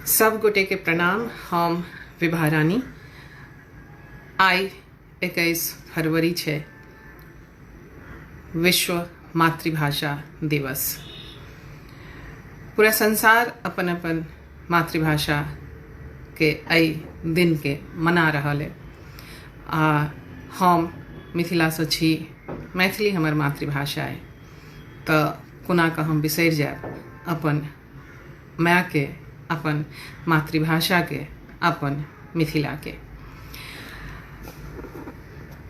सब गोटे के प्रणाम। हम विभा रानी। आइ 21 फरवरी छै, विश्व मातृभाषा दिवस। पूरा संसार अपन अपन मातृभाषा के एहि दिन के मना रहल है आ हम मिथिलासँ छी, मैथिली हमर मातृभाषा अइ, तऽ कोना कऽ हम बिसरि जायब अपन मायके, अपन मातृभाषाके, अपन मिथिलाके।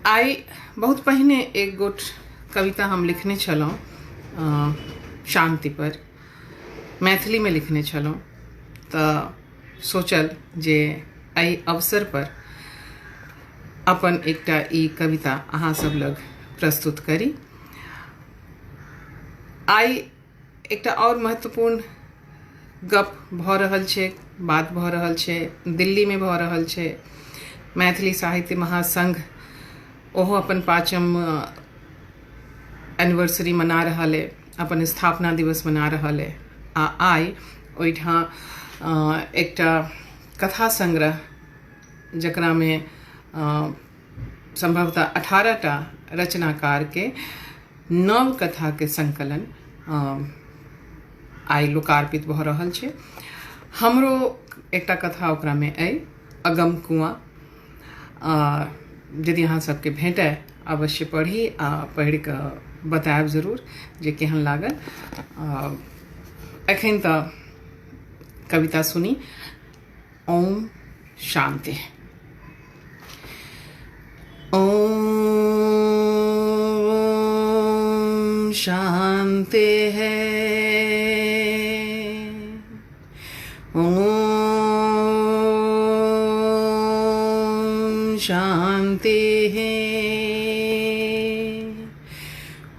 आइ बहुत पहिने एक गोट कविता हम लिखने छलहुँ शान्तिपर, मैथिलीमे लिखने छलहुँ, तऽ सोचल जे एहि अवसरपर अपन एकटा ई कविता अहाँ सब लग प्रस्तुत करी। आइ एकटा आओर महत्वपूर्ण गप भऽ रहल छै, बात भऽ रहल छै, दिल्लीमे भऽ रहल छै। मैथिली साहित्य महासंघ ओहो अपन 5म एनिवर्सरी मना रहल अइ, अपन स्थापना दिवस मना रहल अइ आ आइ ओहिठाम एकटा कथा संग्रह जकरामे सम्भवतः 18टा रचनाकारके नव कथाके संकलन आइ लोकार्पित भऽ रहल छै। हमरो एकटा कथा ओकरामे अइ, अगम कुआँ। यदि अहाँ सबके भेटय अवश्य पढ़ी आ पढ़ि कऽ बतायब जरूर जे केहन लागल। एखन तऽ कविता सुनी। ओम शांति। ओम शांति है, ओम शांति है।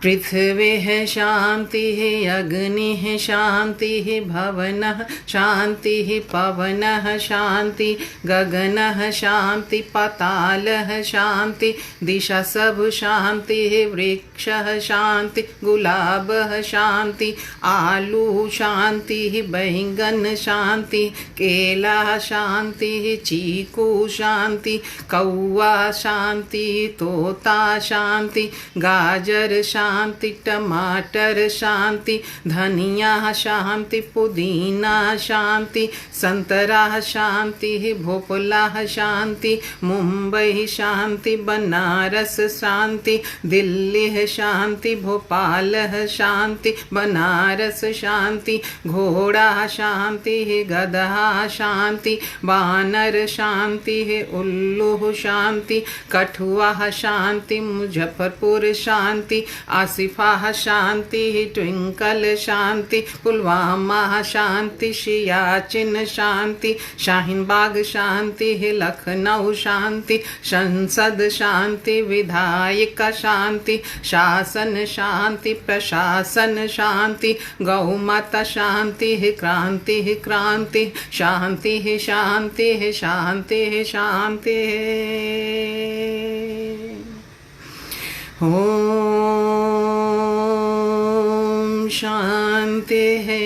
पृथ्वी है शांति है, अग्नि है शांति है, भवन शांति है, पवन शांति, गगन शांति, पाताल शांति, दिशा सब शांति है, वृक्ष शांति, गुलाब शांति, आलू शांति, बैंगन शांति, केला शांति, चीकू शांति, कौआ शांति, तोता शांति, गाजर शांति, टमाटर शांति, धनिया शांति, पुदीना शांति, संतरा शांति, भोपला शांति, मुंबई शांति, बनारस शांति, दिल्ली शांति, भोपाल शांति, बनारस शांति, घोड़ा शांति, गधा शांति, बानर शांति, उल्लू शांति, कठुआ शांति, मुजफ्फरपुर शांति, आसिफा शांति, ट्विंकल शांति, पुलवामा शांति, सियाचिन शांति, शाहीन बाग शांति, लखनऊ शांति, संसद शांति, विधायिका शांति, शासन शांति, प्रशासन शांति, गौ माता शांति, क्रांति क्रांति, शांति शांति शांति शांति। ओम शांति है।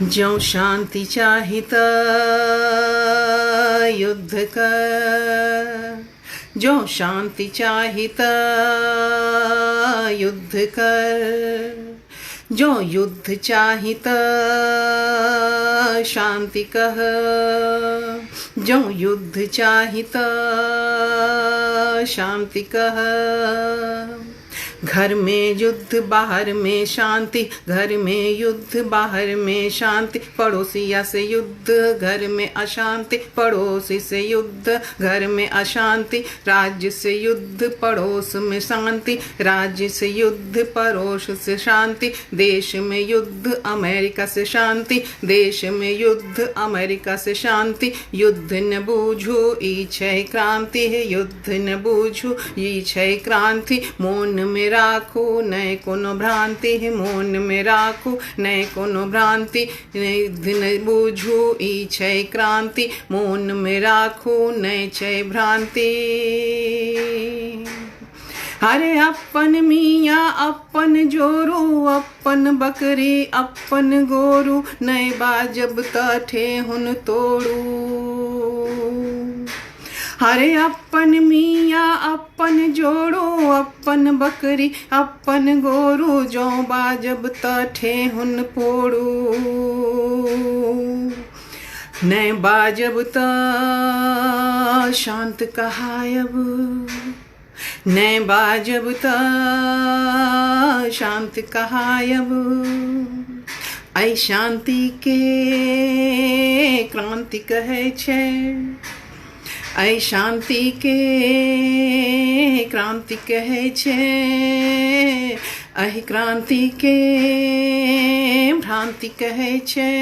ज्यों शांति चाही त युद्ध कर, ज्यों शांति चाही त युद्ध कर, ज्यों युद्ध चाही त शांति कह, ज्यों युद्ध चाही त शांति कह। घर में युद्ध बाहर में शांति, घर में युद्ध बाहर में शांति, पड़ोसिया से युद्ध घर में अशांति, पड़ोसी से युद्ध घर में अशांति, राज्य से युद्ध पड़ोस में शांति, राज्य से युद्ध पड़ोस से शांति, देश में युद्ध अमेरिका से शांति, देश में युद्ध अमेरिका से शांति। युद्ध न बूझू ई छै क्रांति है, युद्ध न बूझू ई छै क्रांति, मोन में राखू नै कोनो भ्रांति, मोन में राखू नै कोनो भ्रांति, युद्ध न बूझू ई छै क्रांति, मोन में राखू नै छै भ्रांति। अरे अपन मियाँ अपन जोरू, अपन बकरी अपन गोरू, नहि बाजब तऽ ठेहुन तोड़ू। अरे अपन मियाँ अपन जोड़ू, अपन बकरी अपन गोरू, जँ बाजब तऽ ठेहुन फोड़ू। नहि बाजब तऽ शान्त कहायब, नहि बाजब तऽ शान्त कहायब। एहि शान्तिके क्रान्ति कहै छै, एहि शान्तिके क्रान्ति कहै छै, एहि क्रान्तिके भ्रान्ति कहै छै,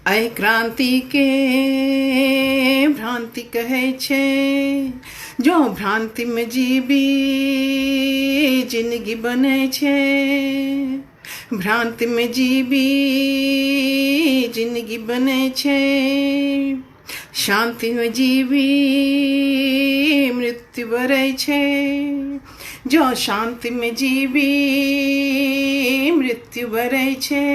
एहि क्रान्तिके भ्रान्ति कहै छै। जँ भ्रान्तिमे जीबी जिनगी बनै छै, भ्रान्तिमे जीबी जिनगी बनै छै, शान्तिमे जीबी मृत्यु बरै छै। जँ शान्तिमे जीबी मृत्यु बरै छै।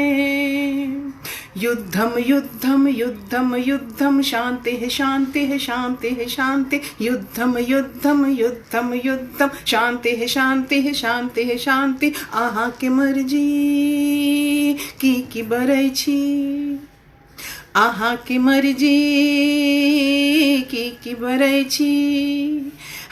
युद्धम युद्धम युद्धम युद्धम शान्तिः शान्तिः शान्तिः शान्ति, युद्धम युद्धम युद्धम युद्धम शान्तिः शान्तिः शान्तिः शान्ति। अहाँके मर्जी की की बरै छी, अहाँके मर्जी की की बरै छी।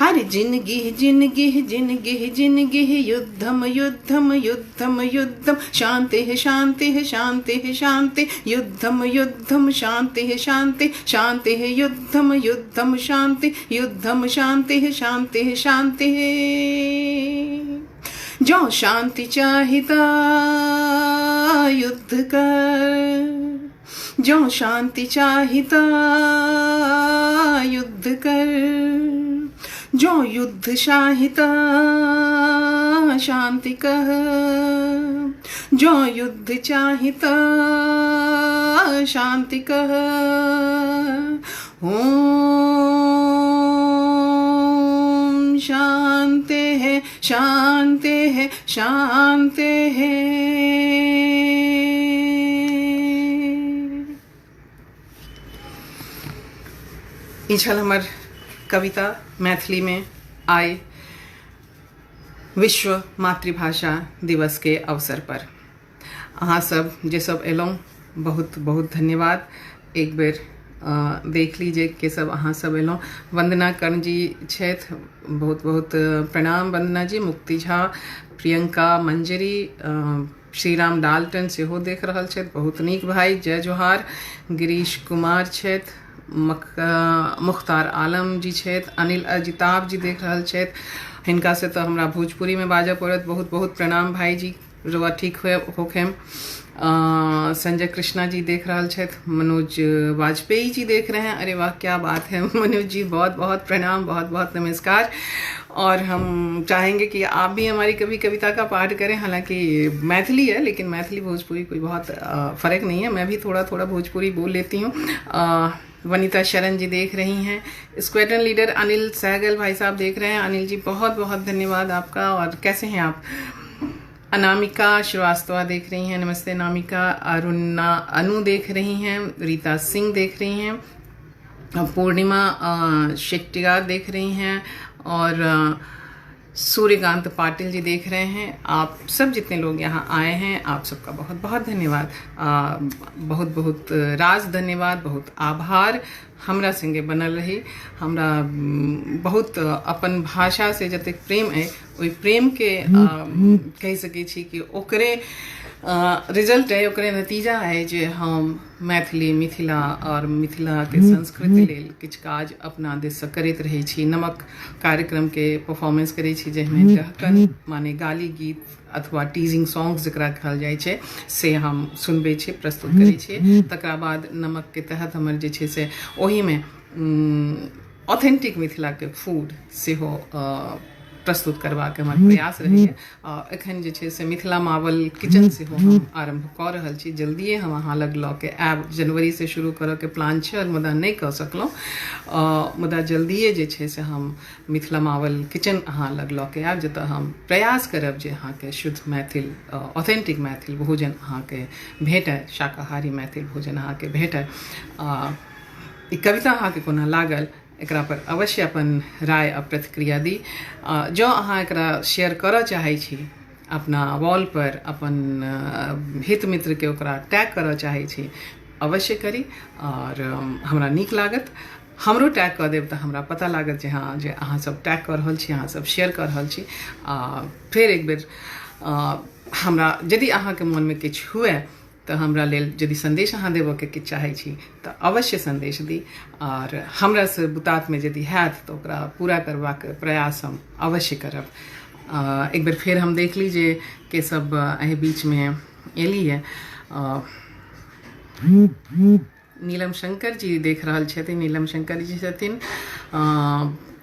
हर जिनगी जिनगी जिनगी जिनगी युद्धम युद्धम युद्धम युद्धम शान्तिः शान्तिः शान्तिः शान्ति, युद्धम युद्धम शान्तिः शान्ति शान्तिः युद्धम युद्धम शान्ति, युद्धम शान्तिः शान्तिः शान्तिः। जँ शान्ति चाही तऽ युद्ध कर, जँ शान्ति चाही तऽ युद्ध कर, जँ युद्ध चाही तऽ शान्ति कह, जँ युद्ध चाही तऽ शान्ति कह। ॐ शान्तिः शान्तिः शान्तिः। ई छल हमर कविता मैथिलीमे आइ विश्व मातृभाषा दिवसके अवसर पर। अहाँ सब जे सब एलहुँ बहुत बहुत धन्यवाद। एक बेर देख ली जे के सब अहाँ सब एलहुँ। वन्दना कर्ण जी छथि, बहुत बहुत प्रणाम वन्दना जी। मुक्ति झा, प्रियंका मंजरी, श्रीराम डाल्टन सेहो देख रहल छथि, बहुत नीक भाई, जय जोहार। गिरीश कुमार छथि, मुख्तार आलम जी छथि, अनिल अजिताभ जी देख रहल छथि, हिनका से तऽ हमरा भोजपुरीमे बाजऽ पड़त, बहुत बहुत प्रणाम भाई जी, रुआ ठीक होखेम। संजय कृष्णा जी देख रहल छथि, मनोज वाजपेयी जी देख रहे हैं, अरे वाह क्या बात है मनोज जी, बहुत बहुत प्रणाम, बहुत बहुत नमस्कार। और हम चाहेंगे कि आप भी हमारी कभी कविता का पाठ करें, हालांकि मैथिली है लेकिन मैथिली भोजपुरी कोई बहुत फ़र्क नहीं है, मैं भी थोड़ा थोड़ा भोजपुरी बोल लेती हूँ। वनिता शरण जी देख रही हैं, स्क्वाड्रन लीडर अनिल सहगल भाई साहब देख रहे हैं, अनिल जी बहुत बहुत धन्यवाद आपका, और कैसे हैं आप। अनामिका श्रीवास्तवा देख रही हैं, नमस्ते अनामिका। अरुणा अनु देख रही हैं, रीता सिंह देख रही हैं, पूर्णिमा शेट्टिगार देख रही हैं, और सूर्यकांत पाटिल जी देख रहे हैं। आप सब जितने लोग यहाँ आए हैं आप सबका बहुत बहुत धन्यवाद, बहुत बहुत राज धन्यवाद, बहुत आभार। हमरा संगे बनल रही, हमरा बहुत अपन भाषा से जतेक प्रेम है ओहि प्रेम के कहि सकै छी कि ओकरे रिजल्ट है, ओकरे नतीजा है जे हम मैथिली, मिथिला और मिथिला के संस्कृति लेल किछु काज अपना दिससँ करैत रहै छी। नमक कार्यक्रम के परफॉर्मेंस करै छी जाहिमे डहकन माने गाली गीत अथवा टीजिंग सॉन्ग्स जकरा कहल जाइ छै से हम सुनबै छी, प्रस्तुत करै छी। तकरा बाद नमक के तहत हमर जे छै से ओहिमे ऑथेंटिक मिथिला के फूड सेहो प्रस्तुत करबाक हमर प्रयास रहैए। एखन जे छै से मिथिला मावल किचन सेहो हम आरम्भ कऽ रहल छी। जल्दिए हम अहाँ लग लऽ के आयब। जनवरीसँ शुरू करऽके प्लान छल, मुदा नहि कऽ सकलहुँ। मुदा जल्दिए जे छै से हम मिथिला मावल किचन अहाँ लग लऽ के आयब, जतऽ हम प्रयास करब जे अहाँके शुद्ध मैथिल, ऑथेंटिक मैथिल भोजन अहाँके भेटय, शाकाहारी मैथिल भोजन अहाँके भेटय। ई कविता अहाँके कोना लागल, एकरा पर अवश्य अपन राय आ प्रतिक्रिया दी। जँ अहाँ एकरा शेयर करऽ चाहै छी अपना वॉल पर, अपन हित मित्रके ओकरा टैग करऽ चाहै छी, अवश्य करी आओर हमरा नीक लागत। हमरो टैग कऽ देब तऽ हमरा पता लागत जे हँ, जे अहाँ सब टैग कऽ रहल छी, अहाँ सब शेयर कऽ रहल छी। आ फेर एक बेर हमरा यदि अहाँके मोनमे किछु हुए तऽ हमरा लेल यदि सन्देश अहाँ देबऽके किछु चाहै छी तऽ अवश्य सन्देश दी, आओर हमरासँ बुतातमे यदि हैत तऽ ओकरा पूरा करबाक प्रयास हम अवश्य करब। एक बेर फेर हम देख ली जे के सब एहि बीचमे एली है। नीलम शंकर जी देख रहल छथिन। नीलम शंकर जी छथिन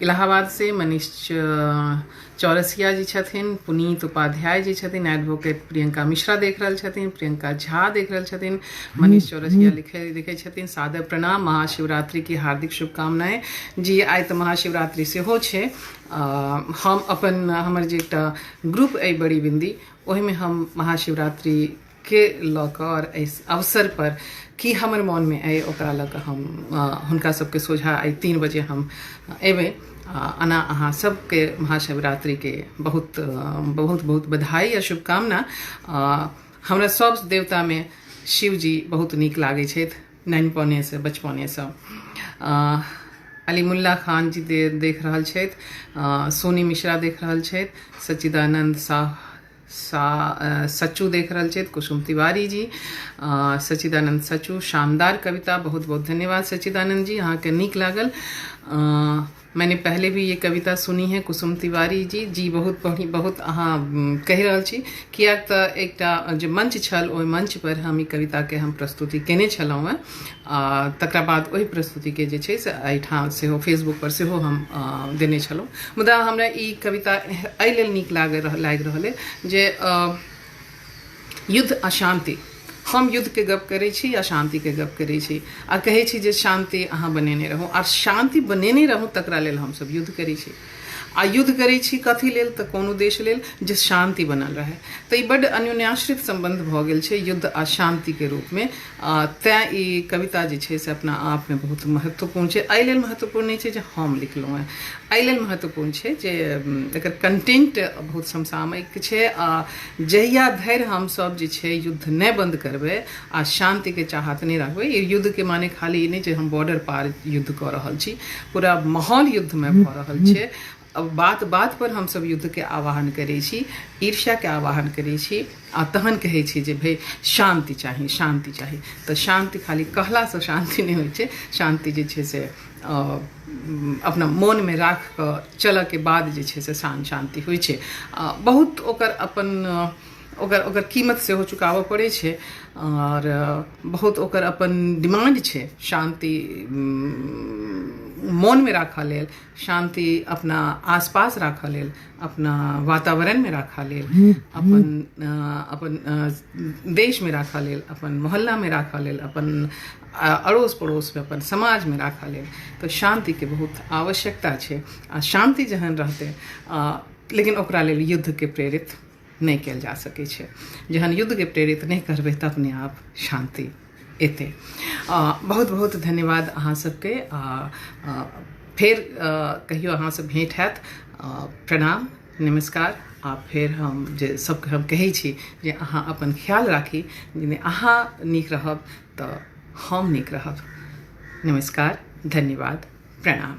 इलाहाबाद से। मनीष चौरसिया जी छथिन। पुनीत उपाध्याय जी छथिन। एडवोकेट प्रियंका मिश्रा देख रहल छथिन। प्रियंका झा देख रहल छथिन। मनीष चौरसिया लिखे छथिन, सादर प्रणाम, महाशिवरात्रि की हार्दिक शुभकामनाएं। जी, आइ तऽ महाशिवरात्रि सेहो छै। हम अपन हमर जे एकटा ग्रुप अइ बड़ी बिंदी, ओहिमे हम महाशिवरात्रि के लऽ कऽ आओर एहि अवसर पर की हमर मोनमे अइ ओकरा लऽ कऽ हम हुनका सबके सोझा आइ 3 बजे हम एबै। अना अहाँ सबके महाशिवरात्रिके बहुत बहुत बहुत बधाई आ शुभकामना। हमरा सब देवतामे शिवजी बहुत नीक लागै छथि, ननपनेसँ, बचपनेसँ। अलीमुल्ला खान जी देख रहल छथि। सोनी मिश्रा देख रहल छथि। सच्चिदानंद साह सच्चू देख रहल छथि। कुसुम तिवारी जी, सच्चिदानंद सच्चू, शानदार कविता, बहुत बहुत धन्यवाद सच्चिदानंद जी, अहाँके नीक लागल। मैंने पहले भी ये कविता सुनी है। कुसुम तिवारी जी, जी बहुत बहुत अहाँ कहि रहल छी, किएक तऽ एकटा जे मंच छल ओहि मंच पर हम ई कविताके हम प्रस्तुति केने छलहुँ हेँ। आ तकरा बाद ओहि प्रस्तुतिके जे छै से एहिठाम सेहो फेसबुक पर सेहो हम देने छलहुँ। मुदा हमरा ई कविता एहि लेल नीक लागि रहल अइ जे युद्ध आ शान्ति, हम युद्धके गप करै छी आ शान्तिके गप करै छी आ कहै छी जे शान्ति अहाँ बनेने रहू, आ शान्ति बनेने रहू तकरा लेल हमसब युद्ध करै छी। आ युद्ध करै छी कथी लेल? तऽ कोनो देश लेल जे शान्ति बनल रहै। तऽ ई बड्ड अन्योन्याश्रित सम्बन्ध भऽ गेल छै युद्ध आ शान्तिके रूपमे। तैँ ई कविता जे छै से अपना आपमे बहुत महत्वपूर्ण छै। एहि लेल महत्वपूर्ण नहि छै जे हम लिखलहुँ हेँ, एहि लेल महत्वपूर्ण छै जे एकर कंटेंट बहुत समसामयिक छै। आ जहिया धरि हमसब जे छै युद्ध नहि बन्द करबै आ शान्तिके चाहत नहि राखबै, ई युद्धके माने खाली ई नहि जे हम बॉर्डर पार युद्ध कऽ रहल छी, पूरा माहौल युद्धमे भऽ रहल छै। अब बात बात पर हमसब युद्धके आह्वान करै छी, ईर्ष्याके आह्वान करै छी, आ तहन कहै छी जे भाइ शान्ति चाही, शान्ति चाही। तऽ शान्ति खाली कहलासँ शान्ति नहि होइ छै। शान्ति जे छै से अपना मोनमे राखि कऽ चलऽके बाद जे छै से शान्ति होइ छै। बहुत ओकर अपन ओकर ओकर कीमत सेहो चुकाबऽ पड़ै छै आओर बहुत ओकर अपन डिमांड छै। शान्ति मोनमे राखऽ लेल, शान्ति अपना आसपास राखऽ लेल, अपना वातावरणमे राखऽ लेल, अपन अपन देशमे राखऽ लेल, अपन मोहल्लामे राखऽ लेल, अपन अड़ोस पड़ोसमे, अपन समाजमे राखऽ लेल तऽ शान्तिके बहुत आवश्यकता छै। आ शान्ति जहन रहतै, लेकिन ओकरा लेल युद्धके प्रेरित नहि कयल जा सकै छै। जहन युद्धके प्रेरित नहि करबै तऽ अपने आप शान्ति एतै। बहुत बहुत धन्यवाद अहाँ सबके। फेर कहियो अहाँसँ भेँट हैत। प्रणाम, नमस्कार। आ फेर हम जे सबके हम कहै छी जे अहाँ अपन ख्याल राखी, जे अहाँ नीक रहब तऽ हम नीक रहब। नमस्कार, धन्यवाद, प्रणाम।